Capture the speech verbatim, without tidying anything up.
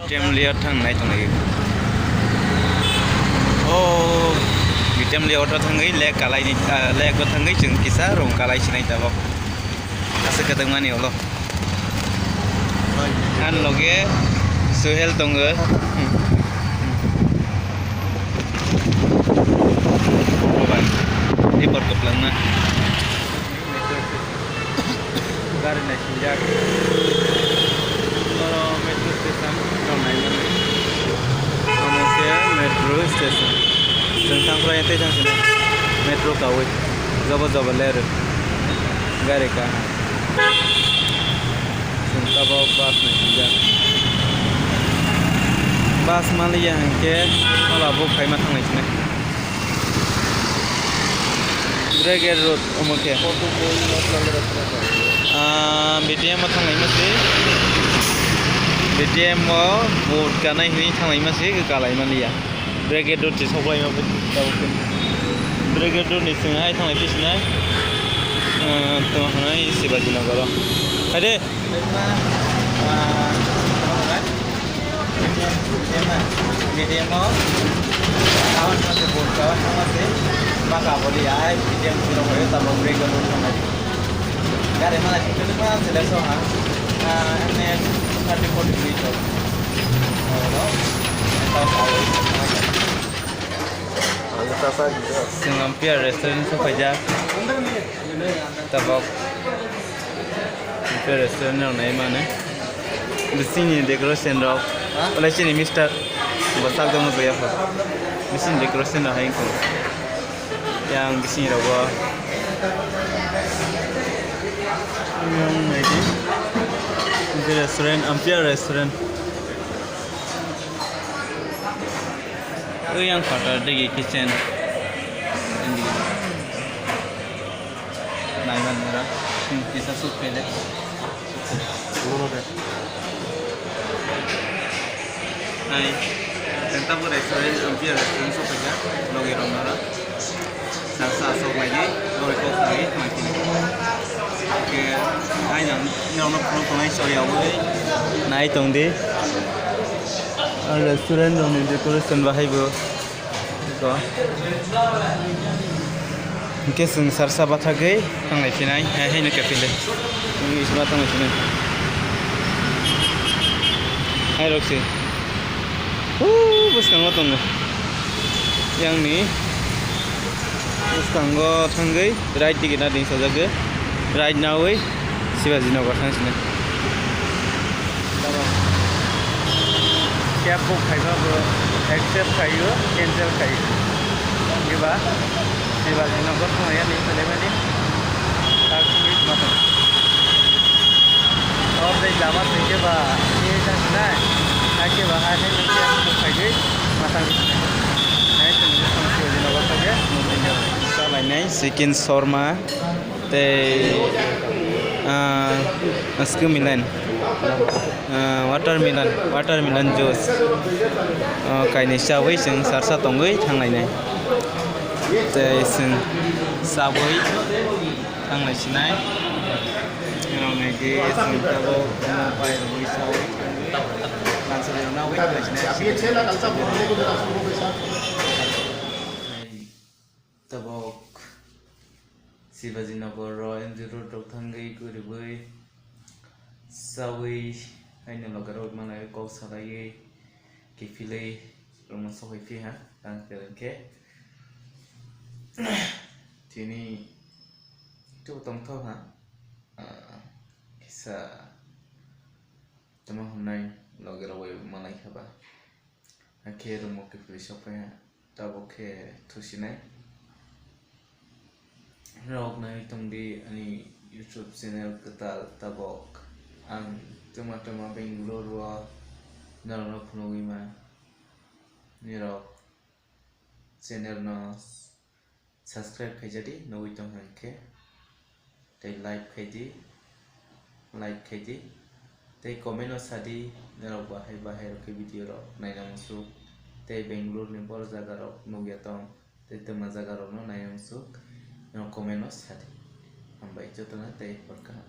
Temlia thang nai tongo. O Temlia auto thangwi lake kalai ni, ah, lake o thangwi chwng kisa room kalai sinai tabok. Aswk kwtwng mani ulo. Ani loge Suhel tongo. Bye. Ni bor kwplangma. Gari naisijak. Oro metro station rok naimani. Omo se metro station. Chwng thangphra tei thang sini metro kawi. Jobo jobo ler. Gari ka. Chwng tabok bus naisijak. Bus maliya hinkhe ola bo phaima thangnai sinai. Brigade Road omo khe. Ah, B T M o thanglaima se. B T M o vote kanai hinwi thanglaima se, kalaima liya. Brigade Road se soklaima bai tabuk khe. Brigade Road ni swngo hai thanglai phi sinai. Ah, tamo hwnwi Shivaji Nagar o. Hai de. Medium o, medium o, kawan mase bol, kawan mase baka boli, ai medium zero hoyo, tamo brake o nung tongo. Gari mala sing tong ma sele so ha, ah, ene thirty forty minutes o. Oro, tamo kawi. Chwng Ampia restaurant sokhaijak. Tabok Ampia restaurant rok nai mano. Bisingni decoration rok. Wala chini mister. Bo sak tongma bo yapha. Bisingni decoration rok hai wngkha. Yang bising rok bo. Yang nai di. Ampia restaurant, Ampia restaurant. Ui yang photo digi kitchen. Naiman nara. Hmm, kisa soup pele. Hai. Tenta bo restaurant, Ampia restaurant sokhaijak. Logi rok nara. Salsa asok laidi, lori kok laidi, tongkhe. Oke, hai nang, nang no phone tongnai sori aboi. Nai tong di. Ah, restaurant rokni decoration bahai bo. Ko. Hingke chwng salsa bathagwi thanglai phinai, hai, hai no cafe le. Wngwi isima thanglai phinai. Hai rok se. Huu, bwskango tongo. Yang ni bwskango thangwi right digi na ding sajagwi. Right nawi Shivaji Nagar thang sini. Cab book khaiba bo accept khaio, cancel khaio. Diba? Shivaji Nagar thang ya ni sele mani. Tak sini matang. Oro tei lama twi khe ba, tei thang sinai. Hakhe ba, hakhe nung khe ang khaigwi matang ri sinai. Hai chwng bwskango Shivaji Nagar kha khe nung twi khe. Salainai chicken shawarma tei, ah, aske milan, ah, watermelon, watermelon juice, ah, kainwi chawi chwng sarsa tongwi thanglainai. Tei chwng chawi. Thanglai sinai. Rok nai di, chwng tabuk, omo bai rwui saui thangwi. Kanchwlwi rok nai wait khlai sinai. Tabuk Shivaji Nagar o M G Road rok thangwi guriui saui haino loge rok manai kok salaiwi kiphilwi rwngma sokwi phiha tang kwrwng khe. Tini Tok tongthok ha, ah, kisa tamo hwnwi logi rok bai malai kha ba. Hakhe room o kiphilwi sok phai ha, tabuk khe thusinai. Norok naiwi tongdi ani YouTube channel kwtal tabuk. Ang twma twma Bangalore o norokno phunugwi ma. Nirok channel no subscribe khaijadi, nugwi tong hwnkhe. Tei like khaidi, like khaidi. Tei comment o sadi, norok bahai bahai rok khe video rok naina muchuk. Tei Bangalore ni boro jaga rok nukya tong, tei twma jaga rok no naina muchuk. Norok comment o sadi. Hambai jotono tei hor kaham.